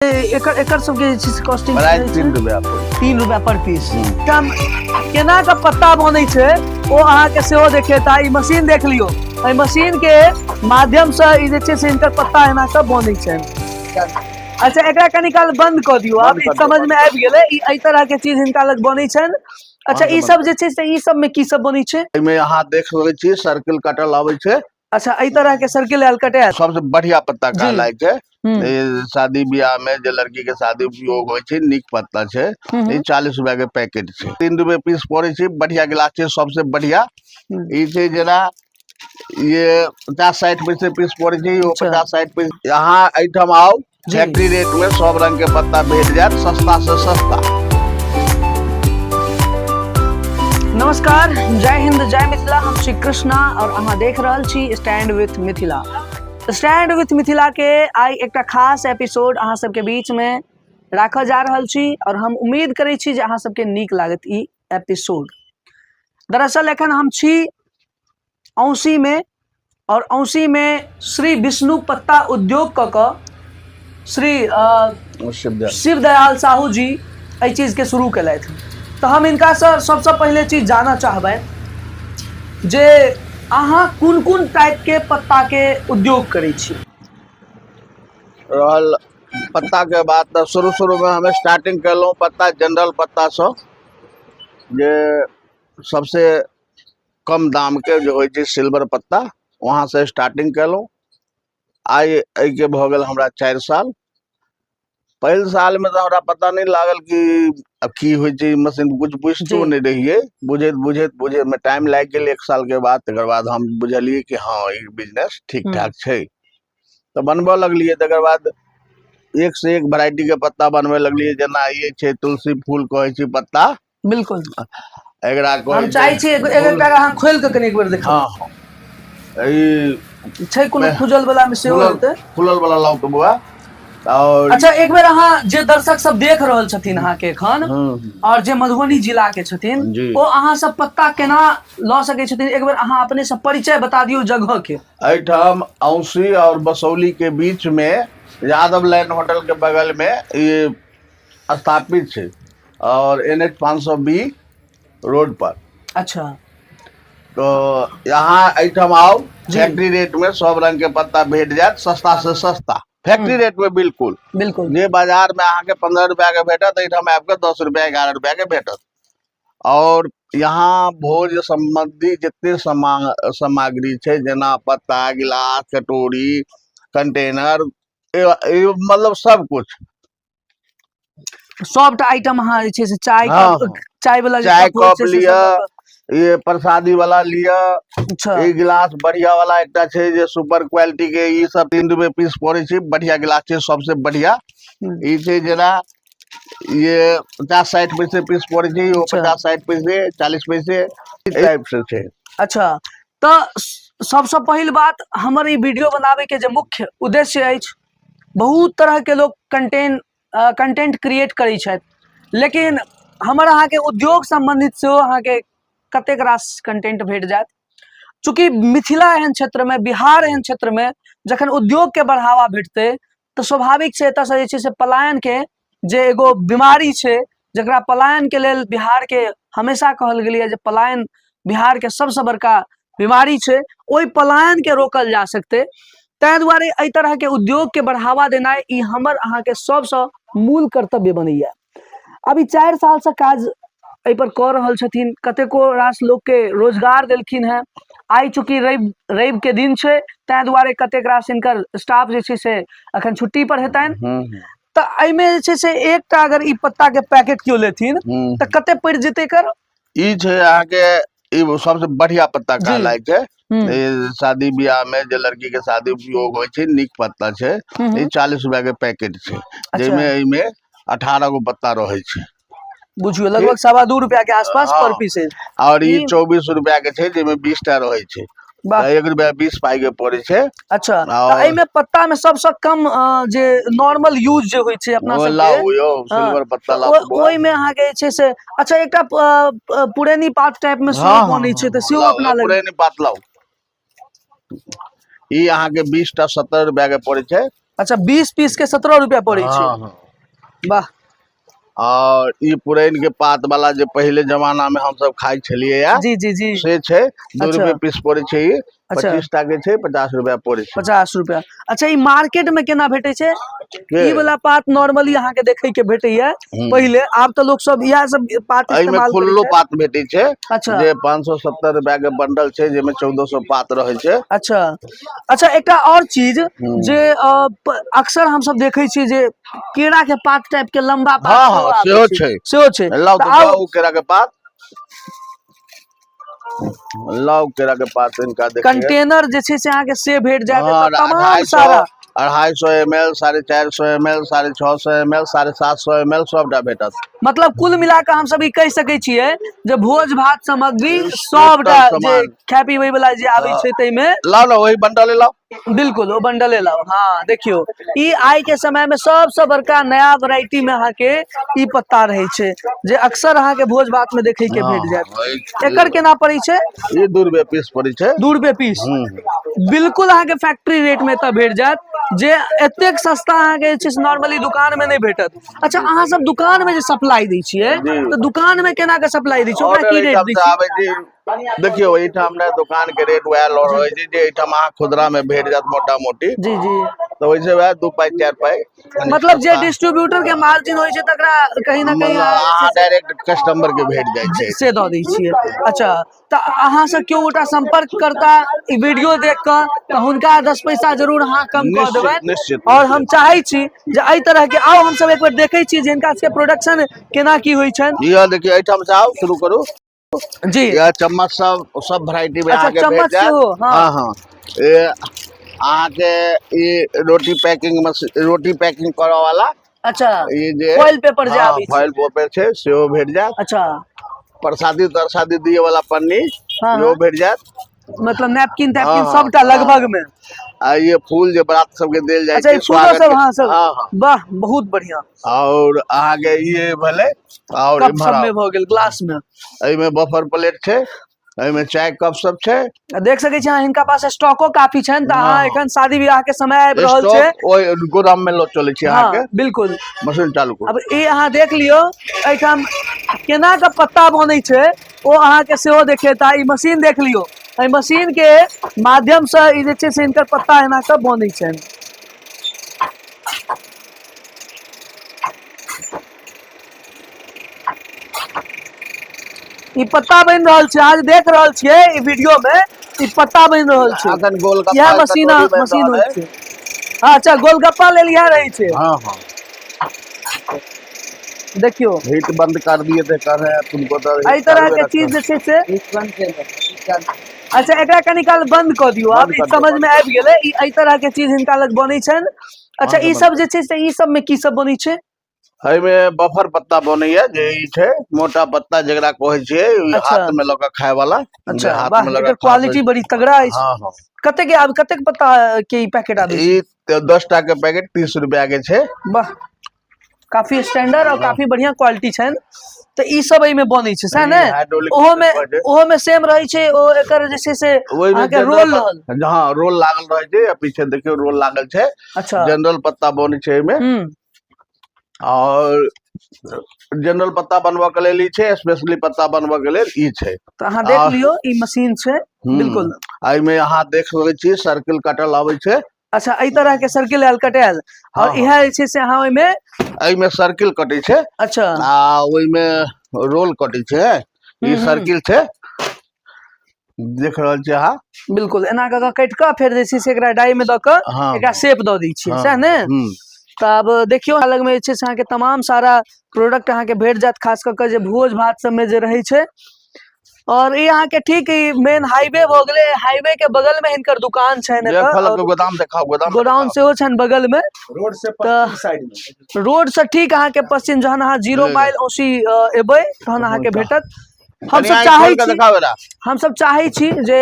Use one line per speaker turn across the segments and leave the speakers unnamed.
एकर एकर सबके जे छै से कॉस्टिंग
प्राइस 3 रुपया पर।
3 रुपया पर पीस। कम केना के पत्ता बनै छै ओ अहाँके सेहो देखेता। ई मशीन देख लियौ, एहि मशीन के माध्यम से ई जे छै से हिनकर पत्ता एना के बनै छै। अच्छा, एकरा कनी काल बंद कऽ दियौ, आब
बंद
ई
कऽ दियौ,
समझ
बंद
में आबि गेलै। ई एहि तरह के चीज हिनका लग बनै छनि। अच्छा,
बंद
ई सब जे छै से ई सब में की सब बनै छै?
एहिमे अहाँ देख सकै छी सर्किल कटल आबै छै।
अच्छा, एहि तरह के सर्किल आयल कटायल
सबसे बढ़िया पत्ता कहलाय छै। ई शादी ब्याह में जे लड़की के शादी उपयोग होइ छै, नीक पत्ता छै। ई 40 रुपया के पैकेट छै, 3 रुपये पीस पड़े छै। बढ़िया गिलास छै, सबसे बढ़िया। ई छै जेना ये 50-60 पैसे पीस पड़े छै। इहो 50-60 पैसे। यहाँ एहिठाम आउ, फैक्ट्री रेट में सब रंग के पत्ता भेट जायत, सस्ता से सस्ता।
नमस्कार, जय हिंद, जय मिथिला। हम श्री कृष्णा और अहाँ देख रहल छी stand with Mithila. Stand with Mithila के आइ एकटा खास एपिसोड अहाँ सबके बीच में राखऽ जा रहल छी और हम उम्मीद करै छी जे अहाँ सबके नीक लागत ई एपिसोड। दरअसल एखन हम छी औसी में और औसी में श्री विष्णु पत्ता उद्योग कऽ कऽ श्री शिवदयाल साहू जी एहि चीजके शुरू केलथि। तऽ हम हिनकासँ सबसँ पहिले चीज जानऽ चाहबनि जे अहाँ कोन कोन टाइपके पत्ताके उद्योग करै छी।
रहल पत्ताके बात, तऽ शुरू शुरूमे हम स्टार्टिंग केलहुँ पत्ता जनरल पत्तासँ, जे सबसे कम दामके जे होइ छै सिल्वर पत्ता, वहाँसँ स्टार्टिंग केलहुँ। आइ एहिके भऽ गेल हमरा 4 साल। पहिल सालमे तऽ हमरा पता नहि लागल कि आब की होइ छै मशीन, कुछ बुझितो नहि रहियै। बुझैत बुझैत बुझैतमे टाइम लागि गेल 1 सालके बाद। तकर बाद हम बुझलियै कि हँ ई बिजनेस ठीक ठाक छै, तऽ बनबऽ लगलियै। तकर बाद एक से एक वेराइटीके पत्ता बनबै लगलियै। जेना ई छै तुलसी फूल कहै छै पत्ता।
बिल्कुल।
एकरा कहै
हम चाहै छी एक एकटा अहाँ खोलि कऽ कनि एक बेर देखाउ।
हँ, हँ। ई
छै कोनो खुजल वाला मे सेहो हेतै।
खुलल वाला लाउ तऽ बौआ। और
अच्छा, एक बेर अहाँ जे दर्शक सब देख रहल छथिन अहाँके एखन और जे मधुबनी जिला के छथिन, ओ अहाँ सब पत्ता केना लऽ सकै छथिन, एक बेर अहाँ अपने से परिचय बता दियौ जगह के।
एहिठाम औसी और बसौली के बीच में यादव लैंड होटल के बगल में ये स्थापित छै और एन एच 520 रोड पर। तो यहाँ एहिठाम आउ, फैक्ट्री रेट में सब रंग के पत्ता भेट जायत, सस्ता से सस्ता, फैक्ट्री रेट में बिल्कुल। जे बाजार में अहाँके 15 रुपया के भेटत, एहिठाम आबि कऽ 10 रुपया 11 रुपया के भेटत। और यहाँ भोज संबंधी जते सामग्री छै, जेना पत्ता, गिलास, कटोरी, कंटेनर, मतलब सब कुछ,
सबटा आइटम अहाँ जे छै से चाय कप, चाय वाला जे
चाय
कप होइ
कप
छै से
लिअ,
सब लऽ कऽ।
ये प्रसादी वाला लिअ। ई गिलास बढ़िया वाला एकटा छै जे सुपर क्वालिटी के, ई सब 3 रुपए पीस पड़े छै। बढ़िया गिलास छै, सबसे बढ़िया। ई छै जेना ये 50-60 पैसे पीस पड़े छै। इहो 50-60 पैसे, 40 पैसे टाइप से छै।
अच्छा, तऽ सबसँ पहिल बात हमर ई वीडियो बनाबे के जे मुख्य उद्देश्य अछि, बहुत तरह के लोग कंटेंट क्रिएट करै छथि, लेकिन हमर अहाँके उद्योग सम्बन्धित सेहो अहाँके कतेक रास कंटेंट भेट जायत। चूँकि मिथिला एहन क्षेत्रमे, बिहार एहन क्षेत्रमे जखन उद्योगके बढ़ावा भेटतै तऽ स्वाभाविक छै एतऽसँ जे छै से पलायनके जे एगो बीमारी छै, जकरा पलायनके लेल बिहारके हमेशा कहल गेलैए जे पलायन बिहारके सबसँ बड़का बीमारी छै, ओहि पलायनके रोकल जा सकतै। ताहि दुआरे एहि तरहके उद्योगके बढ़ावा देनाइ ई हमर अहाँके सबसँ मूल कर्तव्य बनैया। अभी 4 सालसँ काज एहिपर कऽ रहल छथिन, कतेको रास लोकके रोजगार देलखिन हेँ। आइ चूँकि रवि के दिन छै, ताहि दुआरे कतेक रास हिनकर स्टाफ जे छै से अखन छुट्टी पर हेतनि। तऽ एहिमे जे छै से एकटा अगर ई पत्ता के पैकेट केओ लेथिन तऽ कते पड़ि जेतै एकर?
ई छै अहाँके ई सबसे बढ़िया पत्ता कहलाय छै। ई शादी ब्याह में जे लड़की के शादी उपयोग होइ छै, नीक पत्ता छै। ई 40 रुपया के पैकेट छै, जाहिमे एहिमे 18 गो पत्ता रहै छै।
बुझियौ लगभग 2.25 रुपया के आसपास पर पीस अछि।
और ई 24 रुपया के छै, जाहिमे 20 टा रहै छै। 1 रुपया 20 पाई के पड़ै छै।
अच्छा, तऽ एहिमे पत्ता में सबसँ कम जे नॉर्मल यूज जे होइ छै अपना सबके,
लाउ यौ, सिल्वर पत्ता लाउ बौआ।
ओहिमे अहाँके जे छै से, अच्छा, एकटा पुरैनी पात टाइप में सेहो बनै छै, तऽ सेहो अपना लग।
पुरैनी पात लाउ। ई अहाँके 20 टा 70 रुपया के पड़ै छै।
अच्छा, 20 पीस के 17 रुपया पड़ै छै।
हाँ, हाँ।
वाह।
और ई पुरैन के पात वाला जे पहिले जमाना में हमसब खाइ छलियै या,
जी जी जी
से छै 2 रुपये पीस पड़ै छै ई। 25 टा के छै, 50 रुपया पड़ै छै।
50 रुपया। अच्छा, ई मार्केट में केना भेटै छै?
के?
ई वाला पात नॉर्मली अहाँ के देखे के भेटैया पहिले, आब तऽ लोक सब इएह सब पात
एहिमे
इस्तेमाल करै
खुल्लो
छै।
पात भेटै छै।
अच्छा।
जे 570 रुपया के बंडल छै, जेमे 1400 पात रहै छै।
अच्छा अच्छा, एकटा और चीज जे अक्सर हमसब देखै छियै जे केरा के पात टाइप के लंबा पात
हाँ, हाँ,
आबै
सेहो
छै।
छै।
सेहो छै।
लाउ
तऽ
तऽ
आउ।
लाउ केरा के पात, लाउ केरा के पात इनका देखिए।
कंटेनर जे छै से अहाँके से भेट जायत
हाँ,
एतऽ तमाम
250
सारा।
250 M L, 450 M L, 650 M L, 750 M L सबटा भेटत।
मतलब कुल मिला कऽ हमसब ई कहि सकै छियै जे भोज भात सामग्री सबटा
टोटल
जे
सामान।
खाय पीबै वाला जे आबै छै ताहिमे।
लाउ ने वही बंडल लाउ।
बिल्कुल, ओ बंडले लाउ। हाँ देखियौ, ई आइ के समय में सबसे बड़का नया वेराइटी में अहाँके ई पत्ता रहे छै जे अक्सर अहाँके भोज भात में देखे के भेट जायत। एकर केना पड़ै छै?
ई 2 रुपया पीस पड़ै छै।
2 रुपये पीस। बिल्कुल अहाँके फैक्ट्री रेट में एतऽ भेट जायत, जे एतेक सस्ता अहाँके जे छै से नॉर्मली दुकान में नहि भेटत। अच्छा, अहाँ सब दुकान में जे सप्लाई दै छियै तऽ दुकान में केना के सप्लाई दै छियै, ओकरा
ऑर्डर
की रेट
एहिठाम
दै
से
छियै?
आबै छै। देखियौ, एहिठाम ने दुकान के रेट वएह लऽ रहै छै जे एहिठाम अहाँ खुदरा में भेट जायत मोटा मोटी।
जी जी।
तऽ ओहिसे वएह 2 पाई 4 पाई कनि
मतलब जे
सस्ता।
डिस्ट्रीब्यूटर के मार्जिन होइ छै तकरा कहीं ना कहीं
मतलब अहाँ डायरेक्ट कस्टमर के भेट जाइ छै,
से दऽ दै छियै। अच्छा, तऽ अहाँ से केओ गोटा संपर्क करता ई वीडियो देख कऽ तऽ हुनका 10 पैसा जरूर अहाँ कम कऽ
निश्चित,
देबै।
निश्चित,
और हम
निश्चित।
चाहै छी जे एहि तरह के आउ हमसब एक बेर देखै छी जे हिनका सबके प्रोडक्शन केना की होइ छनि।
इएह देखियौ, एहिठाम से आउ, शुरू करू।
जी।
यह चम्मच सब सब वैरायटी में
अच्छा,
अहाँके भेट
चम्मच
जायत।
सेहो, हाँ।
हाँ, हाँ। ये अहाँके ई रोटी पैकिंग मशीन, रोटी पैकिंग करऽ वाला।
अच्छा।
ई जे
फॉइल पेपर जे
हाँ,
आबै छै।
फॉइल पेपर छै सेहो भेट जायत।
अच्छा।
प्रसादी तरसादी दिए वाला पन्नी
हाँ,
सेहो
हाँ।
भेट जायत।
मतलब नैपकिन तैपकिन
हाँ,
सबटा
हाँ।
लगभग में।
आ ये फूल जे बारात सबके देल जाइ
अच्छा,
छै,
ई फूलो
स्वागत
सब,
के।
हाँ, सब।
हाँ, हाँ।
वाह, बहुत बढ़िया।
और अहाँके ई भेलै, और
कप
इम्हर
सब में
आउ।
भऽ गेल, ग्लास में।
एहिमे बफर प्लेट छै, एहिमे चाय कप सब छै।
आ देख सकै छी अहाँ, हिनका पास स्टॉको काफी छनि, तऽ अहाँ
हाँ।
एखन शादी विवाह के समय आबि रहल छै।
स्टॉक ओहि गोदाम में लऽ चलै छी
हाँ,
अहाँके।
बिल्कुल।
मशीन चालू करू।
अब ई अहाँ देख लियौ, एहिठाम केना के पत्ता बनै छै ओ अहाँके सेहो देखेता। ई मशीन देख लियौ, एहि मशीन के माध्यम से ई जे छै से हिनकर पत्ता एना के बनै छनि। ई पत्ता बनि रहल छै, अहाँ जे देख रहल छियै ई वीडियो में ई पत्ता बनि रहल छै।
अखन गोलगप्पा
इएह मशीन
कचौड़ी बनि
मशीन
रहल
होइ
अइ।
छै। हाँ, अच्छा, गोलगप्पा लेल इएह रहै छै।
हाँ, हाँ।
देखियौ,
हीट बंद कर दिए थे, कर रहे हैं तुमको तो
एहि
हीट
तरह
चालू
के
रखो।
चीज जे छै से। अच्छा, एकरा कनी काल बंद कऽ दियौ। आब
बंद
ई
कर दियौ,
समझ
बंद
में
कर
आबि गेलै, ई एहि तरह के चीज हिनका लग बनै छनि। अच्छा,
बंद
ई
बंद
सब जे छै से ई सब में की सब बनै छै?
एहिमे बफर पत्ता बनैया, जे ई छै मोटा पत्ता जेकरा कहै छियै, ई
अच्छा।
हाथ में लऽ कऽ खाय वाला, जे
अच्छा,
हाथ
वाह,
में लऽ
एकर
कऽ खा
क्वालिटी बड़ी तगड़ा अछि।
हाँ, हाँ।
कतेक के आब, कतेक पत्ता के ई पैकेट आबै छै?
ई 10 टा के पैकेट 30 रुपया के छै।
वाह, काफी स्टैंडर्ड और काफी बढ़िया क्वालिटी छनि। तऽ ई सब एहिमे बनै छै, सएह ने?
ई हाइड्रोलिक
ओहो में
कहै छै।
ओहो में सेम रहै छै, ओ एकर जे छै से
ओहिमे
अहाँके
जनरल
रोल रहल।
हाँ, रोल लागल रहै छै, आ पीछे देखियौ रोल लागल छै।
अच्छा।
जनरल पत्ता बनै छै एहिमे। और जनरल पत्ता बनबऽ के लेल ई छै, स्पेशली पत्ता बनबऽ के लेल ई छै।
तऽ अहाँ देख लियौ, ई मशीन छै। बिल्कुल।
एहिमे अहाँ देख सकै छी सर्किल कटल आबै छै।
अच्छा, एहि तरह के सर्किल आयल कटायल, और
हाँ,
इएह जे छै से अहाँ ओहिमे
एहिमे सर्किल कटै छै।
अच्छा।
आ ओहिमे रोल कटै छै। ई सर्किल छै, देख रहल छी अहाँ।
बिल्कुल, एना कऽ कऽ काटि कऽ फेर जे छै से एकरा डाई में दऽ कऽ
हाँ,
एकरा शेप दऽ दै छियै,
हाँ,
सएह ने? तऽ आब देखियौ, अलग में जे छै से अहाँके तमाम सारा प्रोडक्ट अहाँके भेट जायत, खास कऽ कऽ जे भोज भात सबमे जे रहै छै। और ई अहाँके ठीक ई मेन हाईवे भऽ गेलै, हाईवे के बगल में हिनकर दुकान छनि एतऽ,
देखल
और
गोदाम देखाउ, गोदाम
गोडाउन
देखाउ।
सेहो छनि बगल में,
रोड से
तऽ
पश्चिम साइड में।
रोड से ठीक अहाँके पश्चिम, जहन अहाँ जीरो
ले ले।
माइल औसी एबै तहन अहाँके भेटत।
कनि
हमसब
आँखि
चाहै
खोलि कऽ
छी,
देखाउ एकरा।
हमसब चाहै छी जे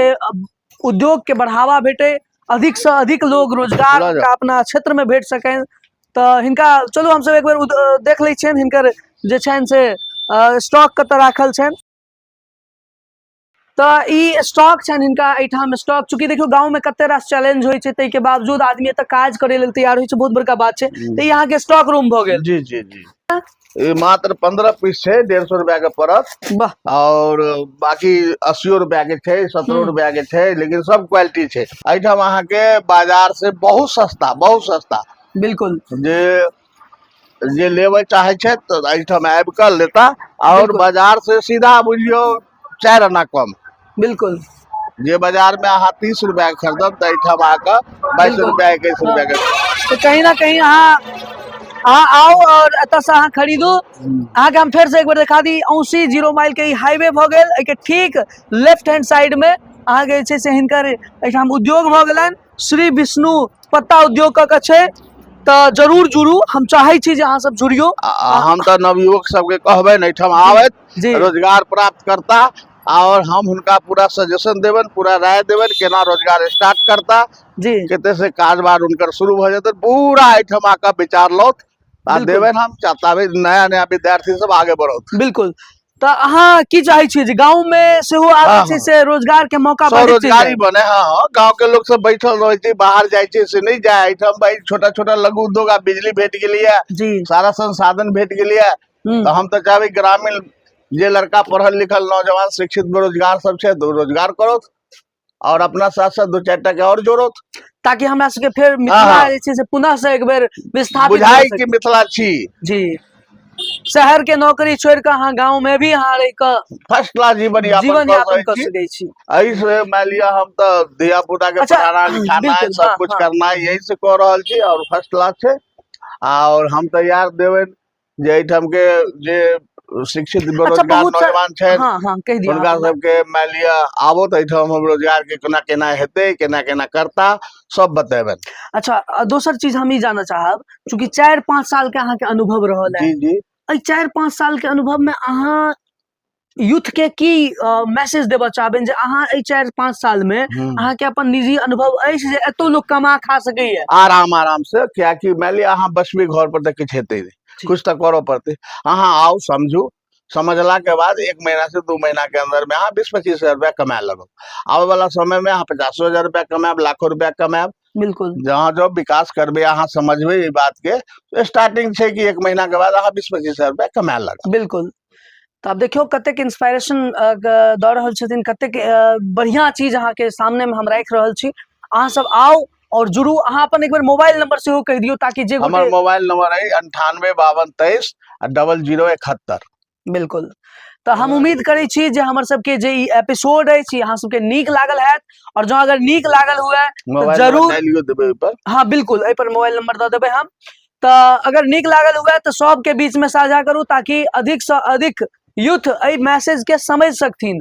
उद्योग के बढ़ावा भेटै, अधिक से अधिक लोग रोजगार
लऽ जाउ।
हुनका अपना क्षेत्र में भेट सकनि। तऽ हिनका चलू हमसब एक बेर देख लै छियनि, हिनकर जे छनि से स्टॉक कतऽ राखल छनि। तऽ ई स्टॉक छनि हिनका एहिठाम स्टॉक, चूँकि देखियौ गाँव में कते रास चैलेंज होइ छै, ताहिके बावजूद आदमी एतऽ काज करै लेल तैयार होइ छै, बहुत बड़का बात छै। तऽ ई अहाँके स्टॉक रूम भऽ गेल।
जी जी जी, ई मात्र 15 पीस छै, 150 रुपया के पड़त।
वाह।
और बाकी 80 रुपया के छै, 70 रुपया के छै, लेकिन सब क्वालिटी छै। एहिठाम अहाँके बाजार से बहुत सस्ता, बहुत सस्ता।
बिल्कुल।
जे जे लेबे चाहे छै तऽ एहिठाम आबि कऽ लेता, और बाजार से सीधा बुझियौ 4 आना कम।
बिल्कुल।
जे बाजार में अहाँ 30 रुपया के खरीदब तऽ एहिठाम आके 22 रुपया 21 रुपया के।
तऽ कहीं ना कहीं अहाँ आउ और एतऽ से अहाँ खरीदू। अहाँके हम फेर से एक बेर देखा दी, औसी 0 माइल के ई हाईवे भऽ गेल, एहिके ठीक लेफ्ट हैंड साइड में अहाँके जे छै से हिनकर एहिठाम उद्योग भऽ गेलनि, श्री विष्णु पत्ता उद्योग कऽ के छै। तऽ जरूर जुड़ू, हम चाहै छी जे अहाँ सब जुड़ियौ।
हम तऽ नवयुवक सबके कहबनि एहिठाम आबथि, रोजगार प्राप्त करता, और हम हुनका पूरा सजेशन देबनि, पूरा राय देबनि केना रोजगार स्टार्ट करता, कते से कारोबार हुनकर शुरू भऽ जेतनि, पूरा एहिठाम आके विचार लौथ आ देबनि हम, चाहबै नया नया विद्यार्थी सब आगे बढ़त।
बिल्कुल। तऽ अहाँ की चाहै छियै जे गाँव में सेहो आब जे छै से रोजगार के मौका बढ़ैत चलि
स्वरोजगारी
जाय?
बने। हाँ हाँ, गाँव के लोग सब बैठल रहे छै, बाहर जाइ छै, से नहीं जाए। एहिठाम भाई छोटा छोटा लघु उद्योग आ बिजली भेट गेलैया, सारा संसाधन भेट गेलैया। तऽ हम तऽ चाहबै ग्रामीण जे लड़का पढ़ल लिखल नौजवान शिक्षित बेरोजगार सब छै तऽ रोजगार करत और अपना साथ साथ 2-4 टा के और जोड़त,
ताकि हमरा सबके फेर मिथिला जे छै से पुनः से एक बेर विस्थापित
बुझाइ कि मिथिला छी।
जी, शहर के नौकरी छोड़ के अहाँ गाँव में भी अहाँ रहि कऽ
फर्स्ट क्लास जीवन यापन
जीवन
कऽ
यापन
सकै
कऽ
छी।
सकै छी।
एहि से मान लिअ हम तऽ धिया पुता के पढ़ाना लिखाना सब कुछ करना यही से कऽ रहल छी और फर्स्ट क्लास छै। और हम तैयार देबै जे एहिठाम के जे शिक्षित बेरोजगार
बहुत
नौजवान छै,
हाँ, हाँ, कहि दिअ
हुनका
अहाँ।
सबके मान लिअ आबो तऽ एहिठाम हम रोजगार के केना केना हेतै, केना केना करता, सब बतेबनि।
अच्छा, दोसर चीज हम ई जानऽ चाहब, चूँकि 4-5 साल के अहाँके अनुभव रहल है,
जी जी।
एहि 4-5 साल के अनुभव में अहाँ यूथ के की मैसेज देबऽ चाहबनि जे अहाँ एहि 4-5 साल में अहाँके अपन निजी अनुभव अछि जे एतौ लोक कमा खा सकैया
आराम आराम से? कियाकि मान लिअ अहाँ बसबी घर पर तऽ किछु हेतै नहि, कुछ तऽ करऽ पड़तै। अहाँ आउ, समझू, समझला के बाद 1 महीना से 2 महीना के अंदर में अहाँ 20-25 हजार रुपया कमाए लगब। आबे वाला समय में अहाँ 50 हजार रुपया कमायब, लाखों रुपया कमायब।
बिल्कुल।
जहाँ जब विकास करबै अहाँ समझबै ई बात के, स्टार्टिंग छै कि 1 महीना के बाद अहाँ 20-25 हजार रुपया कमाए लगब।
बिल्कुल। तऽ आब देखियौ कतेक इंस्पायरेशन दऽ रहल छथिन, कतेक बढ़िया चीज अहाँके सामने में हम राखि रहल छी। अहाँ सब आउ और जुड़ू। अहाँ अपन एक बेर मोबाइल नंबर सेहो कहि दियौ ताकि जे
हमर
गोटे
मोबाइल नंबर है अंठानवे बावन तेईस आ डबल जीरो इकहत्तर।
बिल्कुल। तऽ हम उम्मीद करै छी जे हमर सबके जे ई एपिसोड अछि अहाँ सबके नीक लागल हैत, और जँ अगर नीक लागल हुए तऽ
मोबाइल नंबर
जरूर
डालियो देबै ओहिपर।
हाँ बिल्कुल, एहि पर मोबाइल नंबर दऽ देबै हम। तऽ अगर नीक लागल हुए तऽ सबके बीच में साझा करू ताकि अधिक से अधिक यूथ एहि मैसेज के समझ सकथिन।